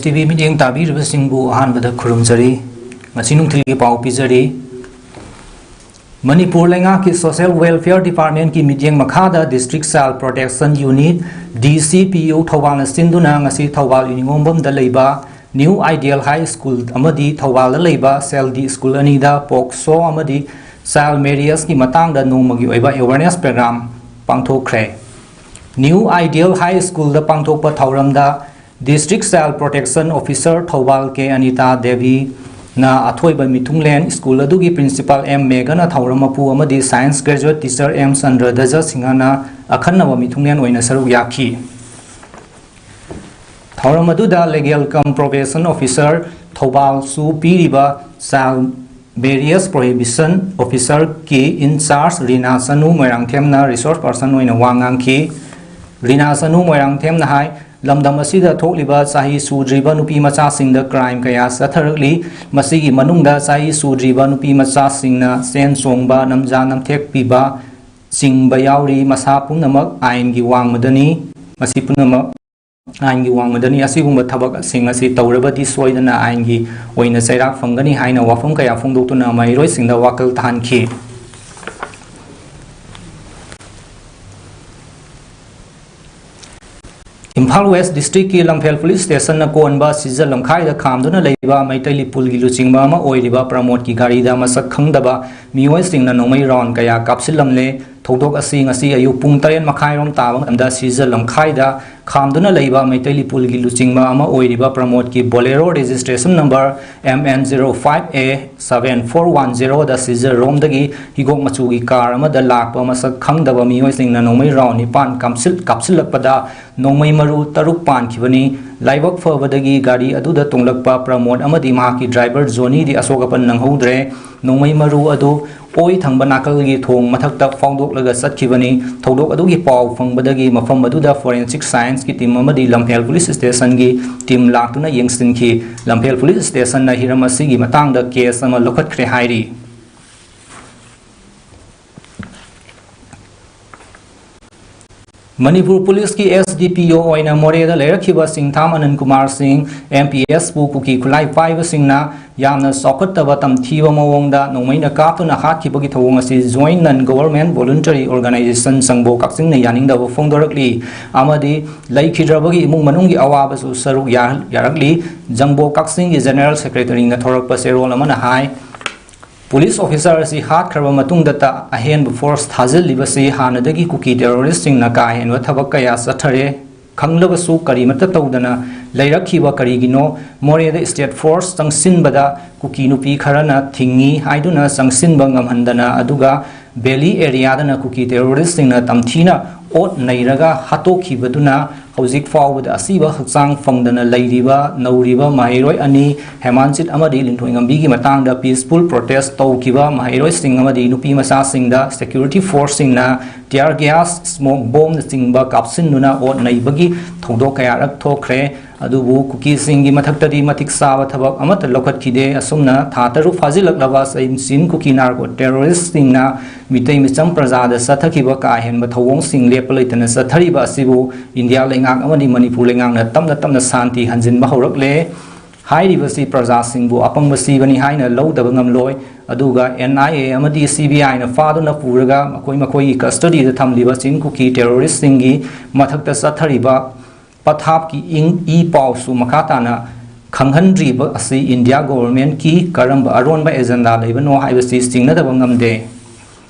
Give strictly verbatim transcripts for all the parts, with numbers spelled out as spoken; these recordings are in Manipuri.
ꯇꯤ ꯚꯤ ꯃꯤꯠꯌꯦꯡ ꯇꯥꯕꯤꯔꯤꯕꯁꯤꯡꯕꯨ ꯑꯍꯥꯟꯕꯗ ꯈꯨꯔꯨꯝꯖꯔꯤ꯫ ꯉꯁꯤ ꯅꯨꯡꯊꯤꯜꯒꯤ ꯄꯥꯎ ꯄꯤꯖꯔꯤ꯫ ꯃꯅꯤꯄꯨꯔ ꯂꯩꯉꯥꯛꯀꯤ Social Welfare Department ꯀꯤ ꯃꯤꯠꯌꯦꯡ ꯃꯈꯥꯗ District Child Protection Unit, D C P U, ꯊꯧꯕꯥꯜꯅ ꯁꯤꯟꯗꯨꯅ ꯉꯁꯤ ꯊꯧꯕꯥꯜ ꯏꯅꯤꯉꯣꯝꯕꯝꯗ ꯂꯩꯕ New Ideal High School ꯑꯃꯗꯤ ꯊꯧꯕꯥꯜꯗ ꯂꯩꯕ ꯁꯦꯜꯗꯤ ꯁ꯭ꯀꯨꯜ ꯑꯅꯤꯗ ꯄꯣꯛꯁꯣ ꯑꯃꯗꯤ ꯆꯥꯏꯜ ꯃꯦꯔꯤꯌꯦꯖꯀꯤ ꯃꯇꯥꯡꯗ ꯅꯣꯡꯃꯒꯤ ꯑꯣꯏꯕ ꯑꯦꯋꯦꯔꯅꯦꯁ ꯄ꯭ꯔꯣꯒ꯭ꯔꯥꯝ ꯄꯥꯡꯊꯣꯛꯈ꯭ꯔꯦ꯫ New Ideal High School ꯗ ꯄꯥꯡꯊꯣꯛꯄ ꯊꯧꯔꯝꯗ District Child Protection Officer Thoubal ꯀꯦ ꯑꯅꯤꯇꯥ ꯗꯦꯕꯤꯅ ꯑꯊꯣꯏꯕ ꯃꯤꯊꯨꯡꯂꯦꯟ, ꯁ꯭ꯀꯨꯜ ꯑꯗꯨꯒꯤ Principal ꯑꯦꯝ ꯃꯦꯘꯅ ꯊꯧꯔꯝ ꯃꯄꯨ ꯑꯃꯗꯤ Science Graduate Teacher M Chandra ꯗꯖ ꯁꯤꯡꯍꯅ ꯑꯈꯟꯅꯕ ꯃꯤꯊꯨꯡꯂꯦꯟ ꯑꯣꯏꯅ ꯁꯔꯨꯛ ꯌꯥꯈꯤ꯫ ꯊꯧꯔꯝ ꯑꯗꯨꯗ Legal cum Probation Officer ꯊꯧꯕꯥꯜꯁꯨ ꯄꯤꯔꯤꯕ Child Marriage Prohibition Officer ꯀꯤ in charge Rina Chanu ꯃꯣꯏꯔꯥꯡꯊꯦꯝꯅ resource person ꯑꯣꯏꯅ ꯋꯥ ꯉꯥꯡꯈꯤ꯫ ꯔꯤꯅꯥ ꯆꯅꯨ ꯃꯣꯏꯔꯥꯡꯊꯦꯝꯅ ꯍꯥꯏ, ꯂꯝꯗꯝ ꯑꯁꯤꯗ ꯊꯣꯛꯂꯤꯕ ꯆꯍꯤ ꯁꯨꯗ꯭ꯔꯤꯕ ꯅꯨꯄꯤ ꯃꯆꯥꯁꯤꯡꯗ crime ꯀꯌꯥ ꯆꯠꯊꯔꯛꯂꯤ꯫ ꯃꯁꯤꯒꯤ ꯃꯅꯨꯡꯗ ꯆꯍꯤ ꯁꯨꯗ꯭ꯔꯤꯕ ꯅꯨꯄꯤ ꯃꯆꯥꯁꯤꯡꯅ ꯆꯦꯟ ꯆꯣꯡꯕ, ꯅꯝꯖꯥ ꯅꯝꯊꯦꯛ ꯄꯤꯕ ꯆꯤꯡꯕ ꯌꯥꯎꯔꯤ꯫ ꯃꯁꯥ ꯄꯨꯝꯅꯃꯛ ꯑꯥꯏꯟꯒꯤ ꯋꯥꯡꯃꯗꯅꯤ꯫ ꯃꯁꯤ ꯄꯨꯝꯅꯃꯛ ꯑꯥꯏꯟꯒꯤ ꯋꯥꯡꯃꯗꯅꯤ꯫ ꯑꯁꯤꯒꯨꯝꯕ ꯊꯕꯛꯁꯤꯡ ꯑꯁꯤ ꯇꯧꯔꯕꯗꯤ ꯁꯣꯏꯗꯅ ꯑꯥꯏꯟꯒꯤ ꯑꯣꯏꯅ ꯆꯩꯔꯥꯛ ꯐꯪꯒꯅꯤ ꯍꯥꯏꯅ ꯋꯥꯐꯝ ꯀꯌꯥ ꯐꯣꯡꯗꯣꯛꯇꯨꯅ ꯃꯍꯩꯔꯣꯏꯁꯤꯡꯗ ꯋꯥꯈꯜ ꯇꯥꯍꯟꯈꯤ꯫ ꯏꯝꯐꯥꯜ West District ꯀꯤ ꯂꯝꯐꯦꯜ Police Station ꯅ ꯀꯣꯟꯕ ꯁꯤꯖ ꯂꯝꯈꯥꯏꯗ ꯈꯥꯝꯗꯨꯅ ꯂꯩꯕ ꯃꯩꯇꯩ ꯂꯤꯄꯨꯜꯒꯤ ꯂꯨꯆꯤꯡꯕ ꯑꯃ ꯑꯣꯏꯔꯤꯕ ꯄ꯭ꯔꯃꯣꯗꯀꯤ ꯒꯥꯔꯤꯗ ꯃꯁꯛ ꯈꯪꯗꯕ ꯃꯤꯑꯣꯏꯁꯤꯡꯅ ꯅꯣꯡꯃꯩ round ꯀꯌꯥ ꯀꯥꯞꯁꯤꯜꯂꯝꯂꯦ꯫ ꯊꯧꯗꯣꯛ ꯑꯁꯤ ꯉꯁꯤ ꯑꯌꯨꯛ ꯄꯨꯡ ꯇꯔꯦꯠ ꯃꯈꯥꯏꯔꯣꯝ ꯇꯥꯕ ꯃꯇꯝꯗ ꯁꯤꯖ ꯂꯝꯈꯥꯏꯗ ꯈꯥꯝꯗꯨꯅ ꯂꯩꯕ ꯃꯩꯇꯩ ꯂꯤꯄꯨꯜꯒꯤ ꯂꯨꯆꯤꯡꯕ ꯑꯃ ꯑꯣꯏꯔꯤꯕ ꯄ꯭ꯔꯃꯣꯗꯀꯤ Bolero registration number M N zero five A seven four one zero ꯗ ꯁꯤꯖꯔꯣꯝꯗꯒꯤ ꯍꯤꯒꯣꯛ ꯃꯆꯨꯒꯤ car ꯑꯃꯗ ꯂꯥꯛꯄ ꯃꯁꯛ ꯈꯪꯗꯕ ꯃꯤꯑꯣꯏꯁꯤꯡꯅ ꯅꯣꯡꯃꯩ round ꯅꯤꯄꯥꯟ ꯀꯥꯞꯁꯤꯜ-, ꯀꯥꯞꯁꯤꯜꯂꯛꯄꯗ ꯅꯣꯡꯃꯩ ꯃꯔꯨ ꯇꯔꯨꯛ ꯄꯥꯟꯈꯤꯕꯅꯤ꯫ ꯂꯥꯏꯕꯛ ꯐꯕꯗꯒꯤ ꯒꯥꯔꯤ ꯑꯗꯨꯗ ꯇꯣꯡꯂꯛꯄ ꯄ꯭ꯔꯃꯣꯗ ꯑꯃꯗꯤ ꯃꯍꯥꯛꯀꯤ driver ꯖꯣꯅꯤꯗꯤ ꯑꯁꯣꯛ ꯑꯄꯟ ꯅꯪꯍꯧꯗ꯭ꯔꯦ꯫ ꯅꯣꯡꯃꯩ ꯃꯔꯨ ꯑꯗꯨ ꯑꯣꯏ ꯊꯪꯕ ꯅꯥꯀꯜꯒꯤ ꯊꯣꯡ ꯃꯊꯛꯇ ꯐꯥꯎꯗꯣꯛꯂꯒ ꯆꯠꯈꯤꯕꯅꯤ꯫ ꯊꯧꯗꯣꯛ ꯑꯗꯨꯒꯤ ꯄꯥꯎ ꯐꯪꯕꯗꯒꯤ ꯃꯐꯝ ꯑꯗꯨꯗ forensic science ꯀꯤ team ꯑꯃꯗꯤ ꯂꯝꯐꯦꯜ Police Station ꯒꯤ team ꯂꯥꯛꯇꯨꯅ ꯌꯦꯡꯁꯤꯟꯈꯤ꯫ ꯂꯝꯐꯦꯜ Police Station ꯅ ꯍꯤꯔꯝ ꯑꯁꯤꯒꯤ ꯃꯇꯥꯡꯗ case ꯑꯃ ꯂꯧꯈꯠꯈ꯭ꯔꯦ ꯍꯥꯏꯔꯤ꯫ ꯃꯅꯤꯄꯨꯔ Police ꯀꯤ S ꯗꯤ ꯄꯤ ꯑꯣ ꯑꯣꯏꯅ ꯃꯣꯔꯦꯗ ꯂꯩꯔꯛꯈꯤꯕ ꯁꯤꯡꯊꯥꯝ ꯑꯅꯟ ꯀꯨꯃꯥꯔ ꯁꯤꯡ, ꯑꯦꯝ ꯄꯤ ꯑꯦꯁꯄꯨ ꯀꯨꯀꯤ ꯈꯨꯠꯂꯥꯏ ꯄꯥꯏꯕꯁꯤꯡꯅ ꯌꯥꯝꯅ ꯆꯥꯎꯈꯠꯇꯕ ꯇꯝꯊꯤꯕ ꯃꯑꯣꯡꯗ ꯅꯣꯡꯃꯩꯅ ꯀꯥꯞꯇꯨꯅ ꯍꯥꯠꯈꯤꯕꯒꯤ ꯊꯧꯑꯣꯡ ꯑꯁꯤ Joint Non Government Voluntary Organization ꯖꯪꯕꯣ ꯀꯛꯆꯤꯡꯅ ꯌꯥꯅꯤꯡꯗꯕ ꯐꯣꯡꯗꯣꯔꯛꯂꯤ ꯑꯃꯗꯤ ꯂꯩꯈꯤꯗ꯭ꯔꯕꯒꯤ ꯏꯃꯨꯡ ꯃꯅꯨꯡꯒꯤ ꯑꯋꯥꯕꯁꯨ ꯁꯔꯨꯛ ꯌꯥ-, ꯌꯥꯔꯛꯂꯤ꯫ ꯖꯪꯕꯣ ꯀꯛꯆꯤꯡꯒꯤ General Secretaryꯅ ꯊꯣꯔꯛꯄ ꯆꯦꯔꯣꯜ ꯑꯃꯅ ꯍꯥꯏ, ꯄꯨꯂꯤꯁ ꯑꯣꯐꯤꯁꯥꯔ ꯑꯁꯤ ꯍꯥꯠꯈ꯭ꯔꯕ ꯃꯇꯨꯡꯗꯇ ꯑꯍꯦꯟꯕ ꯐꯣꯔꯁ ꯊꯥꯖꯤꯜꯂꯤꯕꯁꯤ ꯍꯥꯟꯅꯗꯒꯤ ꯀꯨꯀꯤ ꯇꯦꯔꯣꯔꯤꯁꯁꯤꯡꯅ ꯀꯥ ꯍꯦꯟꯕ ꯊꯕꯛ ꯀꯌꯥ ꯆꯠꯊꯔꯦ ꯈꯪꯂꯕꯁꯨ ꯀꯔꯤꯃꯠꯇ ꯇꯧꯗꯅ ꯂꯩꯔꯛꯈꯤꯕ ꯀꯔꯤꯒꯤꯅꯣ? ꯃꯣꯔꯦꯗ ꯁ꯭ꯇꯦꯠ ꯐꯣꯔꯁ ꯆꯪꯁꯤꯟꯕꯗ ꯀꯨꯀꯤ ꯅꯨꯄꯤ ꯈꯔꯅ ꯊꯤꯡꯉꯤ ꯍꯥꯏꯗꯨꯅ ꯆꯪꯁꯤꯟꯕ ꯉꯝꯍꯟꯗꯅ, ꯑꯗꯨꯒ ꯚꯦꯂꯤ ꯑꯦꯔꯤꯌꯥꯗꯅ ꯀꯨꯀꯤ ꯇꯦꯔꯣꯔꯤꯁꯁꯤꯡꯅ ꯇꯝꯊꯤꯅ ꯑꯣꯠ ꯅꯩꯔꯒ ꯍꯥꯠꯇꯣꯛꯈꯤꯕꯗꯨꯅ ꯍꯧꯖꯤꯛ ꯐꯥꯎꯕꯗ ꯑꯁꯤꯕ ꯍꯛꯆꯥꯡ ꯐꯪꯗꯅ ꯂꯩꯔꯤꯕ ꯅꯧꯔꯤꯕ ꯃꯍꯩꯔꯣꯏ ꯑꯅꯤ ꯍꯦꯃꯥꯟꯖꯤꯠ ꯑꯃꯗꯤ ꯂꯤꯟꯊꯣꯏꯉꯝꯕꯤꯒꯤ ꯃꯇꯥꯡꯗ peaceful protest ꯇꯧꯈꯤꯕ ꯃꯍꯩꯔꯣꯏꯁꯤꯡ ꯑꯃꯗꯤ ꯅꯨꯄꯤ ꯃꯆꯥꯁꯤꯡꯗ security forceꯁꯤꯡꯅ tear gas, smoke bombꯅꯆꯤꯡꯕ ꯀꯥꯞꯁꯤꯟꯗꯨꯅ ꯑꯣꯠ ꯅꯩꯕꯒꯤ ꯊꯧꯗꯣꯛ ꯀꯌꯥꯔꯛ ꯊꯣꯛꯈ꯭ꯔꯦ꯫ ꯑꯗꯨꯕꯨ ꯀꯨꯀꯤꯁꯤꯡꯒꯤ ꯃꯊꯛꯇꯗꯤ ꯃꯇꯤꯛ ꯆꯥꯕ ꯊꯕꯛ ꯑꯃꯠꯇ ꯂꯧꯈꯠꯈꯤꯗꯦ꯫ ꯑꯁꯨꯝꯅ ꯊꯥ ꯇꯔꯨꯛ ꯐꯥꯖꯤꯜꯂꯛꯂꯕ ꯆꯤꯟ ꯀꯨꯀꯤ ꯅꯥꯔꯀꯣ ꯇꯦꯔꯣꯔꯤꯁꯁꯤꯡꯅ ꯃꯤꯇꯩ ꯃꯤꯆꯝ ꯄ꯭ꯔꯖꯥꯗ ꯆꯠꯊꯈꯤꯕ ꯀꯥ ꯍꯦꯟꯕ ꯊꯧꯑꯣꯡꯁꯤꯡ ꯂꯦꯞꯄ ꯂꯩꯇꯅ ꯆꯠꯊꯔꯤꯕ ꯑꯁꯤꯕꯨ ꯏꯟꯗꯤꯌꯥ ꯂꯩꯉꯥꯛ ꯑꯃꯗꯤ ꯃꯅꯤꯄꯨꯔ ꯂꯩꯉꯥꯛꯅ ꯇꯞꯅ ꯇꯞꯅ ꯁꯥꯟꯇꯤ ꯍꯟꯖꯤꯟꯕ ꯍꯧꯔꯛꯂꯦ꯫ ꯍꯥꯏꯔꯤꯕꯁꯤ ꯄ꯭ꯔꯖꯥꯁꯤꯡꯕꯨ ꯑꯄꯪꯕ ꯁꯤꯕꯅꯤ ꯍꯥꯏꯅ ꯂꯧꯗꯕ ꯉꯝꯂꯣꯏ꯫ ꯑꯗꯨꯒ ꯑꯦꯟ ꯑꯥꯏ ꯑꯦ ꯑꯃꯗꯤ ꯁꯤ ꯕꯤ ꯑꯥꯏꯅ ꯐꯥꯗꯨꯅ ꯄꯨꯔꯒ ꯃꯈꯣꯏ ꯃꯈꯣꯏꯒꯤ custody ꯗ ꯊꯝꯂꯤꯕ ꯆꯤꯟ ꯀꯨꯀꯤ ꯇꯦꯔꯣꯔꯤꯁꯁꯤꯡꯒꯤ ꯃꯊꯛꯇ ꯆꯠꯊꯔꯤꯕ ꯄꯊꯥꯞꯀꯤ ꯏꯪ ꯏ ꯄꯥꯎꯁꯨ ꯃꯈꯥ ꯇꯥꯅ ꯈꯪꯍꯟꯗ꯭ꯔꯤꯕ ꯑꯁꯤ ꯏꯟꯗꯤꯌꯥ ꯒꯣꯚꯔꯟꯃꯦꯟꯠꯀꯤ ꯀꯔꯝꯕ ꯑꯔꯣꯟꯕ ꯑꯦꯖꯦꯟꯗꯥ ꯂꯩꯕꯅꯣ ꯍꯥꯏꯕꯁꯤ ꯆꯤꯡꯅꯗꯕ ꯉꯝꯗꯦ꯫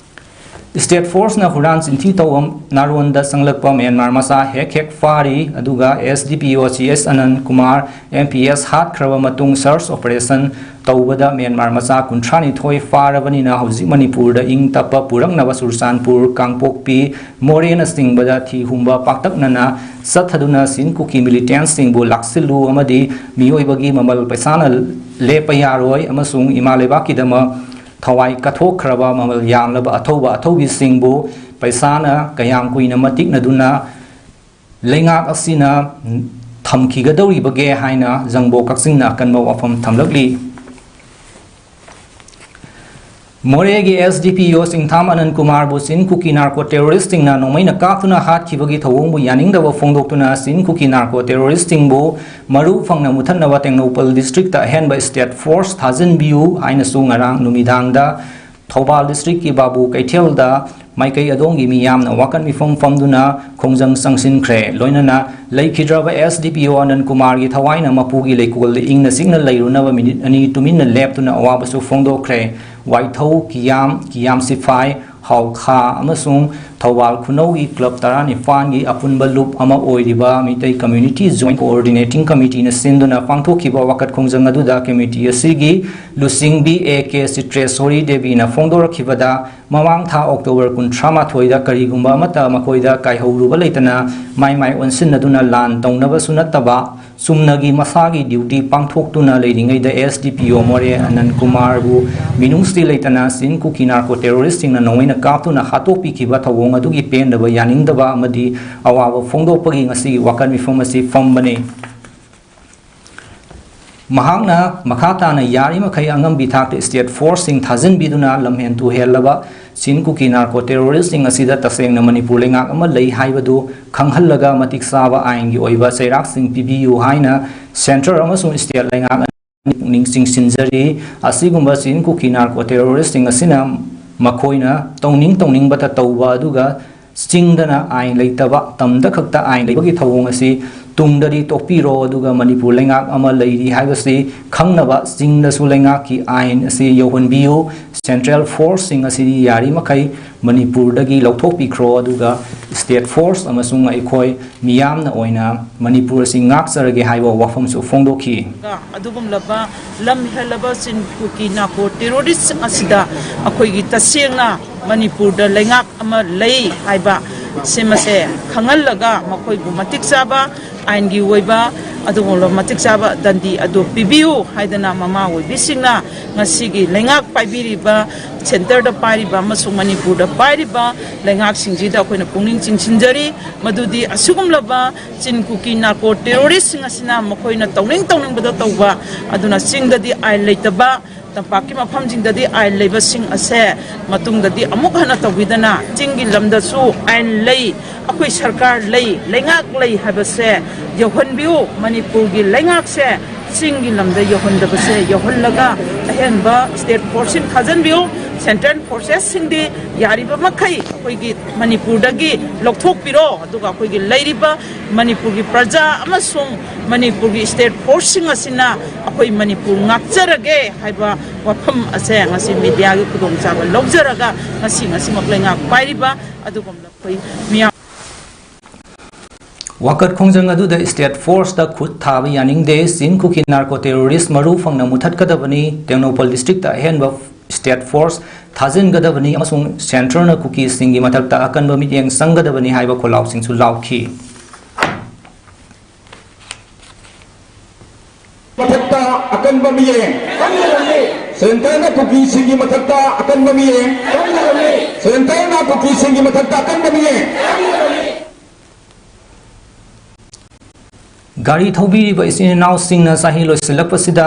ꯁ꯭ꯇꯦꯠ ꯐꯣꯔꯁꯅ ꯍꯨꯔꯥꯟ ꯆꯤꯟꯊꯤ ꯇꯧꯕ ꯅꯥꯔꯣꯟꯗ ꯆꯪꯂꯛꯄ ꯃ꯭ꯌꯥꯟꯃꯥꯔ ꯃꯆꯥ ꯍꯦꯛ ꯍꯦꯛ ꯐꯥꯔꯤ, ꯑꯗꯨꯒ ꯑꯦꯁ ꯗꯤ ꯄꯤ ꯑꯣ C S ꯑꯅꯟ Kumar, M P S ꯍꯥꯠꯈ꯭ꯔꯕ ꯃꯇꯨꯡ search operation ꯇꯧꯕꯗ ꯃ꯭ꯌꯥꯟꯃꯥꯔ ꯃꯆꯥ ꯀꯨꯟꯊ꯭ꯔꯥ ꯅꯤꯊꯣꯏ ꯐꯥꯔꯕꯅꯤꯅ ꯍꯧꯖꯤꯛ ꯃꯅꯤꯄꯨꯔꯗ ꯏꯪ ꯇꯞꯄ ꯄꯨꯔꯛꯅꯕ ꯆꯨꯔꯆꯥꯟꯄꯨꯔ, ꯀꯥꯡꯄꯣꯛꯄꯤ, ꯃꯣꯔꯦꯅꯆꯤꯡꯕꯗ ꯊꯤ ꯍꯨꯝꯕ ꯄꯥꯛꯇꯛꯅꯅ ꯆꯠꯊꯗꯨꯅ ꯆꯤꯟ ꯀꯨꯀꯤ militantꯁꯤꯡꯕꯨ ꯂꯥꯛꯁꯤꯜꯂꯨ ꯑꯃꯗꯤ ꯃꯤꯑꯣꯏꯕꯒꯤ ꯃꯃꯜ ꯄꯩꯁꯥꯅ ꯂꯦꯞꯄ ꯌꯥꯔꯣꯏ ꯑꯃꯁꯨꯡ ꯏꯃꯥ ꯂꯩꯕꯥꯛꯀꯤꯗꯃꯛ ꯊꯋꯥꯏ ꯀꯠꯊꯣꯛꯈ꯭ꯔꯕ ꯃꯃꯜ ꯌꯥꯝꯂꯕ ꯑꯊꯧꯕ ꯑꯊꯧꯕꯤꯁꯤꯡꯕꯨ ꯄꯩꯁꯥꯅ ꯀꯌꯥꯝ ꯀꯨꯏꯅ ꯃꯇꯤꯛꯅꯗꯨꯅ ꯂꯩꯉꯥꯛ ꯑꯁꯤꯅ ꯊꯝꯈꯤꯒꯗꯧꯔꯤꯕꯒꯦ ꯍꯥꯏꯅ ꯖꯪꯕꯣ ꯀꯛꯆꯤꯡꯅ ꯑꯀꯟꯕ ꯋꯥꯐꯝ ꯊꯝꯂꯛꯂꯤ꯫ ꯃꯣꯔꯦꯒꯤ ꯑꯦꯁ ꯗꯤ ꯄꯤ ꯑꯣ ꯁꯤꯡꯊꯥꯝ ꯑꯅꯟ ꯀꯨꯃꯥꯔꯕꯨ ꯆꯤꯟ ꯀꯨꯀꯤ ꯅꯥꯔꯀꯣ ꯇꯦꯔꯣꯔꯤꯁꯁꯤꯡꯅ ꯅꯣꯡꯃꯩꯅ ꯀꯥꯞꯇꯨꯅ ꯍꯥꯠꯈꯤꯕꯒꯤ ꯊꯧꯑꯣꯡꯕꯨ ꯌꯥꯅꯤꯡꯗꯕ ꯐꯣꯡꯗꯣꯛꯇꯨꯅ ꯆꯤꯟ ꯀꯨꯀꯤ ꯅꯥꯔꯀꯣ ꯇꯦꯔꯣꯔꯤꯁꯁꯤꯡꯕꯨ ꯃꯔꯨ ꯐꯪꯅ ꯃꯨꯊꯠꯅꯕ ꯇꯦꯡꯅꯧꯄꯜ ꯗꯤꯁꯇ꯭ꯔꯤꯛꯇ ꯑꯍꯦꯟꯕ ꯁ꯭ꯇꯦꯠ ꯐꯣꯔꯁ ꯊꯥꯖꯤꯟꯕꯤꯌꯨ ꯍꯥꯏꯅꯁꯨ ꯉꯔꯥꯡ ꯅꯨꯃꯤꯗꯥꯡꯗ ꯊꯧꯕꯥꯜ ꯗꯤꯁꯇ꯭ꯔꯤꯛꯀꯤ ꯕꯥꯕꯨ ꯀꯩꯊꯦꯜꯗ ꯃꯥꯏꯀꯩ ꯑꯗꯣꯝꯒꯤ ꯃꯤꯌꯥꯝꯅ ꯋꯥꯀꯠ ꯃꯤꯐꯝ ꯐꯝꯗꯨꯅ ꯈꯣꯡꯖꯪ ꯆꯪꯁꯤꯟꯈ꯭ꯔꯦ꯫ ꯂꯣꯏꯅꯅ ꯂꯩꯈꯤꯗ꯭ꯔꯕ ꯑꯦꯁ ꯗꯤ ꯄꯤ ꯑꯣ ꯑꯅꯟ ꯀꯨꯃꯥꯔꯒꯤ ꯊꯋꯥꯏꯅ ꯃꯄꯨꯒꯤ ꯂꯩꯀꯣꯜꯗ ꯏꯪꯅ ꯆꯤꯛꯅ ꯂꯩꯔꯨꯅꯕ ꯃꯤꯅꯤꯠ ꯑꯅꯤ ꯇꯨꯃꯤꯟꯅ ꯂꯦꯞꯇꯨꯅ ꯑꯋꯥꯕꯁꯨ ꯐꯣꯡꯗꯣꯛꯈ꯭ꯔꯦ꯫ ꯋꯥꯏꯊꯧ, ꯀꯤꯌꯥꯝ, ꯀꯤꯌꯥꯝ ꯁꯤꯐꯥꯏ, ꯍꯥꯎꯈꯥ ꯑꯃꯁꯨꯡ ꯊꯧꯕꯥꯜ ꯈꯨꯅꯧꯒꯤ ꯀ꯭ꯂꯕ ꯇꯔꯥꯅꯤꯄꯥꯟꯒꯤ ꯑꯄꯨꯟꯕ ꯂꯨꯞ ꯑꯃ ꯑꯣꯏꯔꯤꯕ ꯃꯤꯇꯩ ꯀꯝꯃ꯭ꯌꯨꯅꯤꯇꯤ ꯖꯣꯏꯟꯠ ꯀꯣꯑꯣꯔꯗꯤꯅꯦꯇꯤꯡ ꯀꯃꯤꯇꯤꯅ ꯁꯤꯟꯗꯨꯅ ꯄꯥꯡꯊꯣꯛꯈꯤꯕ ꯋꯥꯀꯠ ꯈꯣꯡꯖꯪ ꯑꯗꯨꯗ ꯀꯃꯤꯇꯤ ꯑꯁꯤꯒꯤ ꯂꯨꯆꯤꯡꯕꯤ ꯑꯦ ꯀꯦ ꯆꯤꯇ꯭ꯔꯦꯁꯣꯔꯤ ꯗꯦꯕꯤꯅ ꯐꯣꯡꯗꯣꯔꯛꯈꯤꯕꯗ, ꯃꯃꯥꯡ ꯊꯥ ꯑꯣꯛꯇꯣꯕꯔ ꯀꯨꯟꯊ꯭ꯔꯥ ꯃꯥꯊꯣꯏꯗ ꯀꯔꯤꯒꯨꯝꯕ ꯑꯃꯠꯇ ꯃꯈꯣꯏꯗ ꯀꯥꯏꯍꯧꯔꯨꯕ ꯂꯩꯇꯅ ꯃꯥꯏ ꯃꯥꯏ ꯑꯣꯟꯁꯤꯟꯅꯗꯨꯅ ꯂꯥꯟ ꯇꯧꯅꯕꯁꯨ ꯅꯠꯇꯕ, ꯆꯨꯝꯅꯒꯤ ꯃꯁꯥꯒꯤ ꯗ꯭ꯌꯨꯇꯤ ꯄꯥꯡꯊꯣꯛꯇꯨꯅ ꯂꯩꯔꯤꯉꯩꯗ ꯑꯦꯁ ꯗꯤ ꯄꯤ ꯑꯣ ꯃꯣꯔꯦ ꯑꯅꯟ ꯀꯨꯃꯥꯔꯕꯨ ꯃꯤꯅꯨꯡꯁꯤ ꯂꯩꯇꯅ ꯆꯤꯟ ꯀꯨꯀꯤ ꯅꯥꯔꯀꯣ ꯇꯦꯔꯣꯔꯤꯁꯁꯤꯡꯅ ꯅꯣꯡꯃꯩꯅ ꯀꯥꯞꯇꯨꯅ ꯍꯥꯠꯇꯣꯛꯄꯤꯈꯤꯕ ꯊꯧꯑꯣꯡ ꯑꯗꯨꯒꯤ ꯄꯦꯟꯗꯕ ꯌꯥꯅꯤꯡꯗꯕ ꯑꯃꯗꯤ ꯑꯋꯥꯕ ꯐꯣꯡꯗꯣꯛꯄꯒꯤ ꯉꯁꯤꯒꯤ ꯋꯥꯀꯠ ꯃꯤꯐꯝ ꯑꯁꯤ ꯐꯝꯕꯅꯤ꯫ ꯃꯍꯥꯛꯅ ꯃꯈꯥ ꯇꯥꯅ ꯌꯥꯔꯤꯃꯈꯩ ꯑꯉꯝꯕꯤ ꯊꯥꯛꯇ ꯁ꯭ꯇꯦꯠ ꯐꯣꯔꯁꯁꯤꯡ ꯊꯥꯖꯤꯟꯕꯤꯗꯨꯅ ꯂꯝꯍꯦꯟ ꯇꯨꯍꯦꯜꯂꯕ ꯆꯤꯟ ꯀꯨꯀꯤ ꯅꯥꯔꯀꯣ ꯇꯦꯔꯣꯔꯤꯁꯁꯤꯡ ꯑꯁꯤꯗ ꯇꯁꯦꯡꯅ ꯃꯅꯤꯄꯨꯔ ꯂꯩꯉꯥꯛ ꯑꯃ ꯂꯩ ꯍꯥꯏꯕꯗꯨ ꯈꯪꯍꯜꯂꯒ ꯃꯇꯤꯛ ꯆꯥꯕ ꯑꯥꯏꯟꯒꯤ ꯑꯣꯏꯕ ꯆꯩꯔꯥꯛꯁꯤꯡ ꯄꯤꯕꯤꯌꯨ ꯍꯥꯏꯅ ꯁꯦꯟꯇꯔ ꯑꯃꯁꯨꯡ ꯁ꯭ꯇꯦꯠ ꯂꯩꯉꯥꯛ ꯑꯅꯤ ꯄꯨꯛꯅꯤꯡ ꯆꯤꯡꯁꯤꯟꯖꯔꯤ꯫ ꯑꯁꯤꯒꯨꯝꯕ ꯆꯤꯟ ꯀꯨꯀꯤ ꯅꯥꯔꯀꯣ ꯇꯦꯔꯣꯔꯤꯁꯁꯤꯡ ꯑꯁꯤꯅ ꯃꯈꯣꯏꯅ ꯇꯧꯅꯤꯡ ꯇꯧꯅꯤꯡꯕꯇ ꯇꯧꯕ ꯑꯗꯨꯒ ꯆꯤꯡꯗꯅ ꯑꯥꯏꯟ ꯂꯩꯇꯕ, ꯇꯝꯗ ꯈꯛꯇ ꯑꯥꯏꯟ ꯂꯩꯕꯒꯤ ꯊꯧꯑꯣꯡ ꯑꯁꯤ ꯇꯨꯡꯗꯗꯤ ꯇꯣꯛꯄꯤꯔꯣ, ꯑꯗꯨꯒ ꯃꯅꯤꯄꯨꯔ ꯂꯩꯉꯥꯛ ꯑꯃ ꯂꯩꯔꯤ ꯍꯥꯏꯕꯁꯤ ꯈꯪꯅꯕ ꯆꯤꯡꯗꯁꯨ ꯂꯩꯉꯥꯛꯀꯤ ꯑꯥꯏꯟ ꯑꯁꯤ ꯌꯧꯍꯟꯕꯤꯌꯨ꯫ ꯁꯦꯟꯇ꯭ꯔꯦꯜ ꯐꯣꯔꯁꯁꯤꯡ ꯑꯁꯤꯗꯤ ꯌꯥꯔꯤꯃꯈꯩ ꯃꯅꯤꯄꯨꯔꯗꯒꯤ ꯂꯧꯊꯣꯛꯄꯤꯈ꯭ꯔꯣ, ꯑꯗꯨꯒ ꯁ꯭ꯇꯦꯠ ꯐꯣꯔꯁ ꯑꯃꯁꯨꯡ ꯑꯩꯈꯣꯏ ꯃꯤꯌꯥꯝꯅ ꯑꯣꯏꯅ ꯃꯅꯤꯄꯨꯔ ꯑꯁꯤ ꯉꯥꯛꯆꯔꯒꯦ ꯍꯥꯏꯕ ꯋꯥꯐꯝꯁꯨ ꯐꯣꯡꯗꯣꯛꯈꯤ꯫ ꯑꯗꯨꯒꯨꯝꯂꯕ ꯂꯝ ꯍꯦꯜꯂꯕ ꯆꯤꯟ ꯀꯨꯀꯤ ꯅꯥꯔꯀꯣ ꯇꯦꯔꯣꯔꯤꯁ ꯑꯁꯤꯗ ꯑꯩꯈꯣꯏꯒꯤ ꯇꯁꯦꯡꯅ ꯃꯅꯤꯄꯨꯔꯗ ꯂꯩꯉꯥꯛ ꯑꯃ ꯂꯩ ꯍꯥꯏꯕ ꯁꯤꯃꯁꯦ ꯈꯪꯍꯜꯂꯒ ꯃꯈꯣꯏꯕꯨ ꯃꯇꯤꯛ ꯆꯥꯕ ꯑꯥꯏꯟꯒꯤ ꯑꯣꯏꯕ ꯑꯗꯨꯒꯨꯝꯂꯕ ꯃꯇꯤꯛ ꯆꯥꯕ ꯗꯟꯗꯤ ꯑꯗꯨ ꯄꯤꯕꯤꯌꯨ ꯍꯥꯏꯗꯅ ꯃꯃꯥ ꯑꯣꯏꯕꯤꯁꯤꯡꯅ ꯉꯁꯤꯒꯤ ꯂꯩꯉꯥꯛ ꯄꯥꯏꯕꯤꯔꯤꯕ, ꯁꯦꯟꯇꯔꯗ ꯄꯥꯏꯔꯤꯕ ꯑꯃꯁꯨꯡ ꯃꯅꯤꯄꯨꯔꯗ ꯄꯥꯏꯔꯤꯕ ꯂꯩꯉꯥꯛꯁꯤꯡꯁꯤꯗ ꯑꯩꯈꯣꯏꯅ ꯄꯨꯛꯅꯤꯡ ꯆꯤꯡꯁꯤꯟꯖꯔꯤ꯫ ꯃꯗꯨꯗꯤ ꯑꯁꯤꯒꯨꯝꯂꯕ ꯆꯤꯟ ꯀꯨꯀꯤ ꯅꯥꯔꯀꯣ ꯇꯦꯔꯣꯔꯤꯁꯁꯤꯡ ꯑꯁꯤꯅ ꯃꯈꯣꯏꯅ ꯇꯧꯅꯤꯡ ꯇꯧꯅꯤꯡꯕꯗ ꯇꯧꯕ, ꯑꯗꯨꯅ ꯆꯤꯡꯗꯗꯤ ꯑꯥꯏꯟ ꯂꯩꯇꯕ, ꯇꯝꯄꯥꯛꯀꯤ ꯃꯐꯝꯁꯤꯡꯗꯗꯤ ꯑꯥꯏꯟ ꯂꯩꯕꯁꯤꯡ ꯑꯁꯦ ꯃꯇꯨꯡꯗꯗꯤ ꯑꯃꯨꯛ ꯍꯟꯅ ꯇꯧꯕꯤꯗꯅ, ꯆꯤꯡꯒꯤ ꯂꯝꯗꯁꯨ ꯑꯥꯏꯟ ꯂꯩ, ꯑꯩꯈꯣꯏ ꯁꯔꯀꯥꯔ ꯂꯩ, ꯂꯩꯉꯥꯛ ꯂꯩ ꯍꯥꯏꯕꯁꯦ ꯌꯧꯍꯟꯕꯤꯌꯨ꯫ ꯃꯅꯤꯄꯨꯔꯒꯤ ꯂꯩꯉꯥꯛꯁꯦ ꯆꯤꯡꯒꯤ ꯂꯝꯗ ꯌꯧꯍꯟꯗꯕꯁꯦ ꯌꯧꯍꯜꯂꯒ, ꯑꯍꯦꯟꯕ ꯁ꯭ꯇꯦꯠ ꯐꯣꯔꯁꯁꯤꯡ ꯊꯥꯖꯤꯟꯕꯤꯌꯨ꯫ ꯁꯦꯟꯇ꯭ꯔꯦꯜ ꯐꯣꯔꯁꯦꯁꯁꯤꯡꯗꯤ ꯌꯥꯔꯤꯕ ꯃꯈꯩ ꯑꯩꯈꯣꯏꯒꯤ ꯃꯅꯤꯄꯨꯔꯗꯒꯤ ꯂꯧꯊꯣꯛꯄꯤꯔꯣ, ꯑꯗꯨꯒ ꯑꯩꯈꯣꯏꯒꯤ ꯂꯩꯔꯤꯕ ꯃꯅꯤꯄꯨꯔꯒꯤ ꯄ꯭ꯔꯖꯥ ꯑꯃꯁꯨꯡ ꯃꯅꯤꯄꯨꯔꯒꯤ ꯁ꯭ꯇꯦꯠ ꯐꯣꯔꯁꯁꯤꯡ ꯑꯁꯤꯅ ꯑꯩꯈꯣꯏ ꯃꯅꯤꯄꯨꯔ ꯉꯥꯛꯆꯔꯒꯦ ꯍꯥꯏꯕ ꯋꯥꯐꯝ ꯑꯁꯦ ꯉꯁꯤ ꯃꯤꯗꯤꯌꯥꯒꯤ ꯈꯨꯗꯣꯡꯆꯥꯕ ꯂꯧꯖꯔꯒ ꯉꯁꯤ, ꯉꯁꯤꯃꯛ ꯂꯩꯉꯥꯛ ꯄꯥꯏꯔꯤꯕ ꯑꯗꯨꯒꯨꯝꯂꯕ ꯑꯩꯈꯣꯏ ꯃꯤꯌꯥꯝ ꯋꯥꯀꯠ ꯈꯣꯡꯖꯪ ꯑꯗꯨꯗ ꯁ꯭ꯇꯦꯠ ꯐꯣꯔꯁꯇ ꯈꯨꯠ ꯊꯥꯕ ꯌꯥꯅꯤꯡꯗꯦ, ꯆꯤꯟ ꯀꯨꯀꯤ ꯅꯥꯔꯀꯣ ꯇꯦꯔꯣꯔꯤꯁ ꯃꯔꯨ ꯐꯪꯅ ꯃꯨꯊꯠꯀꯗꯕꯅꯤ, ꯇꯦꯡꯅꯧꯄꯜ ꯗꯤꯁꯇ꯭ꯔꯤꯛꯇ ꯑꯍꯦꯟꯕ ꯁ꯭ꯇꯦꯠ ꯐꯣꯔꯁ ꯊꯥꯖꯤꯟꯒꯗꯕꯅꯤ ꯑꯃꯁꯨꯡ ꯁꯦꯟꯇ꯭ꯔꯅ ꯀꯨꯀꯤꯁꯤꯡꯒꯤ ꯃꯊꯛꯇ ꯑꯀꯟꯕ ꯃꯤꯠꯌꯦꯡ ꯆꯪꯒꯗꯕꯅꯤ ꯍꯥꯏꯕ ꯈꯣꯜꯂꯥꯎꯁꯤꯡꯁꯨ ꯂꯥꯎꯈꯤ꯫ ꯃꯊꯛꯇ ꯑꯀꯟꯕ ꯃꯤꯠꯌꯦꯡ, ꯁꯦꯟꯇꯔꯅ ꯀꯨꯀꯤꯁꯤꯡꯒꯤ ꯃꯊꯛꯇ ꯑꯀꯟꯕ ꯃꯤꯠꯌꯦꯡ, ꯁꯦꯟꯇꯔꯅ ꯀꯨꯀꯤꯁꯤꯡꯒꯤ ꯃꯊꯛꯇ ꯑꯀꯟꯕ ꯃꯤꯠꯌꯦꯡ꯫ ꯒꯥꯔꯤ ꯊꯧꯕꯤꯔꯤꯕ ꯏꯆꯤꯟ ꯏꯅꯥꯎꯁꯤꯡꯅ ꯆꯍꯤ ꯂꯣꯏꯁꯤꯜꯂꯛꯄꯁꯤꯗ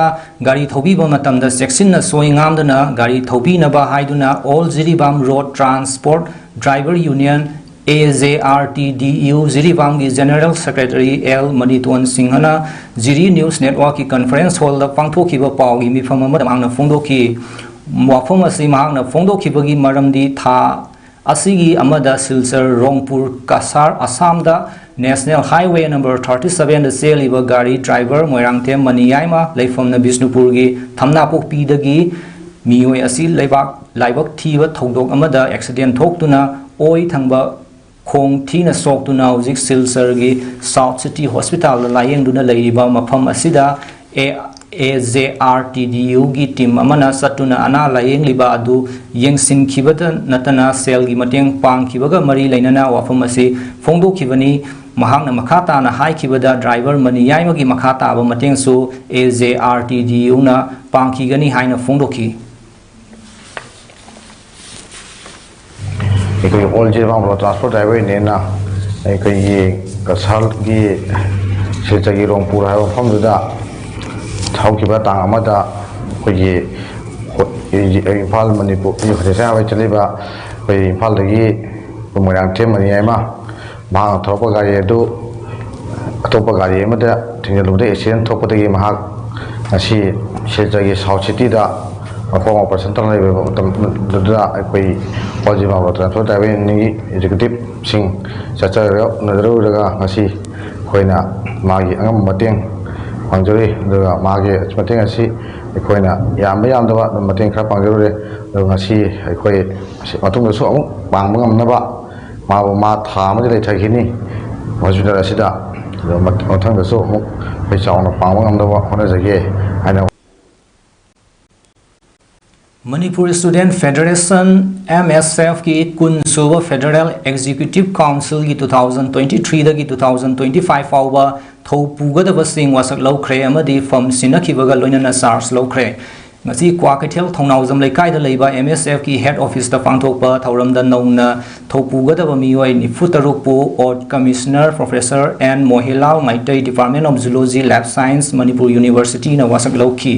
ꯒꯥꯔꯤ ꯊꯧꯕꯤꯕ ꯃꯇꯝꯗ ꯆꯦꯛꯁꯤꯟꯅ ꯁꯣꯏ ꯉꯥꯝꯗꯅ ꯒꯥꯔꯤ ꯊꯧꯕꯤꯅꯕ ꯍꯥꯏꯗꯨꯅ all Jiribam road transport driver union, A J R T D U, ꯖꯤꯔꯤꯕꯥꯝꯒꯤ ꯖꯦꯅꯔꯦꯜ ꯁꯦꯀ꯭ꯔꯦꯇꯔꯤ ꯑꯦꯜ ꯃꯅꯤꯇꯣꯟ ꯁꯤꯡꯍꯅ ꯖꯤꯔꯤ ꯅ꯭ꯌꯨꯁ ꯅꯦꯠꯋꯥꯔꯛꯀꯤ ꯀꯟꯐꯔꯦꯟꯁ ꯍꯣꯜꯗ ꯄꯥꯡꯊꯣꯛꯈꯤꯕ ꯄꯥꯎꯒꯤ ꯃꯤꯐꯝ ꯑꯃꯗ ꯃꯍꯥꯛꯅ ꯐꯣꯡꯗꯣꯛꯈꯤ꯫ ꯋꯥꯐꯝ ꯑꯁꯤ ꯃꯍꯥꯛꯅ ꯐꯣꯡꯗꯣꯛꯈꯤꯕꯒꯤ ꯃꯔꯝꯗꯤ ꯊꯥ ꯑꯁꯤꯒꯤ ꯑꯃꯗ ꯁꯤꯜꯆꯔ ꯔꯣꯡꯄꯨꯔ ꯀꯁꯥꯔ ꯑꯁꯥꯝꯗ ꯅꯦꯁꯅꯦꯜ ꯍꯥꯏꯋꯦ ꯅꯝꯕꯔ ꯊꯥꯔꯇꯤ ꯁꯕꯦꯟꯗ ꯆꯦꯜꯂꯤꯕ ꯒꯥꯔꯤ ꯗ꯭ꯔꯥꯏꯚꯔ ꯃꯣꯏꯔꯥꯡꯊꯦꯝ ꯃꯅꯤꯌꯥꯏꯃ, ꯂꯩꯐꯝꯅ ꯕꯤꯁꯅꯨꯄꯨꯔꯒꯤ ꯊꯝꯅꯥꯄꯣꯛꯄꯤꯗꯒꯤ, ꯃꯤꯑꯣꯏ ꯑꯁꯤ ꯂꯩꯕꯥꯛ ꯂꯥꯏꯕꯛ ꯊꯤꯕ ꯊꯧꯗꯣꯛ ꯑꯃꯗ ꯑꯦꯛꯁꯤꯗꯦꯟ ꯊꯣꯛꯇꯨꯅ ꯑꯣꯏ ꯊꯪꯕ ꯈꯣꯡ ꯊꯤꯅ ꯁꯣꯛꯇꯨꯅ ꯍꯧꯖꯤꯛ ꯁꯤꯜꯆꯔꯒꯤ ꯁꯥꯎꯠ ꯁꯤꯇꯤ ꯍꯣꯁꯄꯤꯇꯥꯜꯗ ꯂꯥꯌꯦꯡꯗꯨꯅ ꯂꯩꯔꯤꯕ ꯃꯐꯝ ꯑꯁꯤꯗ ꯑꯦ ꯑꯦ ꯖꯦ ꯑꯥꯔ ꯇꯤ ꯗꯤ ꯌꯨꯒꯤ ꯇꯤꯝ ꯑꯃꯅ ꯆꯠꯇꯨꯅ ꯑꯅꯥ ꯂꯥꯌꯦꯡꯂꯤꯕ ꯑꯗꯨ ꯌꯦꯡꯁꯤꯟꯈꯤꯕꯇ ꯅꯠꯇꯅ ꯁꯦꯜꯒꯤ ꯃꯇꯦꯡ ꯄꯥꯡꯈꯤꯕꯒ ꯃꯔꯤ ꯂꯩꯅꯅ ꯋꯥꯐꯝ ꯑꯁꯤ ꯐꯣꯡꯗꯣꯛꯈꯤꯕꯅꯤ꯫ ꯃꯍꯥꯛꯅ ꯃꯈꯥ ꯇꯥꯅ ꯍꯥꯏꯈꯤꯕꯗ ꯗ꯭ꯔꯥꯏꯚꯔ ꯃꯅꯤꯌꯥꯏꯃꯒꯤ ꯃꯈꯥ ꯇꯥꯕ ꯃꯇꯦꯡꯁꯨ A J R T D ꯌꯨꯅ ꯄꯥꯡꯈꯤꯒꯅꯤ ꯍꯥꯏꯅ ꯐꯣꯡꯗꯣꯛꯈꯤ꯫ ꯑꯩꯈꯣꯏ all Jiribam road transport driver ꯌꯨꯅꯤꯌꯟꯅ ꯑꯩꯈꯣꯏꯒꯤ ꯀꯁꯥꯔꯒꯤ ꯁꯤꯜꯆꯔꯒꯤ ꯔꯣꯡꯄꯨꯔ ꯍꯥꯏꯕ ꯃꯐꯝꯗꯨꯗ ꯍꯧꯈꯤꯕ ꯇꯥꯡ ꯑꯃꯗ ꯑꯩꯈꯣꯏꯒꯤ ꯏꯝꯐꯥꯜ ꯃꯅꯤꯄꯨꯔ ꯍꯧꯖꯤꯛ ꯍꯥꯏꯋꯦ ꯆꯠꯂꯤꯕ ꯑꯩꯈꯣꯏ ꯏꯝꯐꯥꯜꯗꯒꯤ ꯃꯣꯏꯔꯥꯡꯊꯦꯝ ꯃꯅꯤꯌꯥꯏꯃ ꯃꯍꯥꯛꯅ ꯊꯧꯔꯛꯄ ꯒꯥꯔꯤ ꯑꯗꯨ ꯑꯇꯣꯞꯄ ꯒꯥꯔꯤ ꯑꯃꯗ ꯊꯦꯡꯖꯤꯜꯂꯨꯕꯗ ꯑꯦꯛꯁꯤꯗꯦꯟ ꯊꯣꯛꯄꯗꯒꯤ ꯃꯍꯥꯛ ꯉꯁꯤ ꯁꯤꯜꯆꯔꯒꯤ ꯁꯥꯎꯠ ꯁꯤꯇꯤꯗ ꯃꯈꯣꯡ ꯑꯣꯄꯔꯦꯁꯟ ꯇꯧꯅ ꯂꯩꯕ ꯃꯇꯝꯗꯨꯗ ꯑꯩꯈꯣꯏ ꯄꯥꯎꯖꯤ ꯃꯥꯕ ꯇ꯭ꯔꯥꯟꯁꯄꯣꯔꯠ ꯗ꯭ꯔꯥꯏꯚꯔ ꯌꯨꯅꯤꯌꯟꯒꯤ ꯑꯦꯛꯖꯤꯀ꯭ꯌꯨꯇꯤꯞꯁꯤꯡ ꯆꯠꯆꯔꯒ ꯎꯅꯔꯨꯔꯒ ꯉꯁꯤ ꯑꯩꯈꯣꯏꯅ ꯃꯥꯒꯤ ꯑꯉꯝꯕ ꯃꯇꯦꯡ ꯄꯥꯡꯖꯔꯤ꯫ ꯑꯗꯨꯒ ꯃꯥꯒꯤ ꯃꯇꯦꯡ ꯑꯁꯤ ꯑꯩꯈꯣꯏꯅ ꯌꯥꯝꯕ ꯌꯥꯝꯗꯕ ꯑꯗꯨꯝ ꯃꯇꯦꯡ ꯈꯔ ꯄꯥꯡꯖꯔꯨꯔꯦ꯫ ꯑꯗꯣ ꯉꯁꯤ ꯑꯩꯈꯣꯏ ꯃꯇꯨꯡꯗꯁꯨ ꯑꯃꯨꯛ ꯄꯥꯡꯕ ꯉꯝꯅꯕ ꯃꯥꯕꯨ ꯃꯥ ꯊꯥ ꯑꯃꯗꯤ ꯂꯩꯊꯈꯤꯅꯤ ꯍꯣꯁꯄꯤꯇꯥꯜ ꯑꯁꯤꯗ꯫ ꯑꯗꯣ ꯃꯊ-, ꯃꯊꯪꯗꯁꯨ ꯑꯃꯨꯛ ꯑꯩꯈꯣꯏ ꯆꯥꯎꯅ ꯄꯥꯡꯕ ꯉꯝꯅꯕ ꯍꯣꯠꯅꯖꯒꯦ ꯍꯥꯏꯅ꯫ Manipur Student Federation, M S F ꯀꯤ ꯀꯨꯟ ꯁꯨꯕ Federal Executive Council ꯒꯤ two thousand twenty three ꯗꯒꯤ two thousand twenty five ꯐꯥꯎꯕ ꯊꯧ ꯄꯨꯒꯗꯕꯁꯤꯡ ꯋꯥꯁꯛ ꯂꯧꯈ꯭ꯔꯦ ꯑꯃꯗꯤ ꯐꯝ ꯁꯤꯟꯅꯈꯤꯕꯒ ꯂꯣꯏꯅꯅ ꯆꯥꯔꯖ ꯂꯧꯈ꯭ꯔꯦ꯫ ꯉꯁꯤ ꯀ꯭ꯋꯥꯀꯩꯊꯦꯜ ꯊꯧꯅꯥꯎꯖꯝ ꯂꯩꯀꯥꯏꯗ ꯂꯩꯕ M S F ꯀꯤ head office ꯇ ꯄꯥꯡꯊꯣꯛꯄ ꯊꯧꯔꯝꯗ ꯅꯧꯅ ꯊꯧ ꯄꯨꯒꯗꯕ ꯃꯤꯑꯣꯏ ꯅꯤꯐꯨ ꯇꯔꯨꯛ ꯄꯨ Art Commissioner Professor N ꯃꯣꯍꯦꯂꯥꯜ Meitei, Department of Zoology, Life Science, Manipur University ꯅ ꯋꯥꯁꯛ ꯂꯧꯈꯤ꯫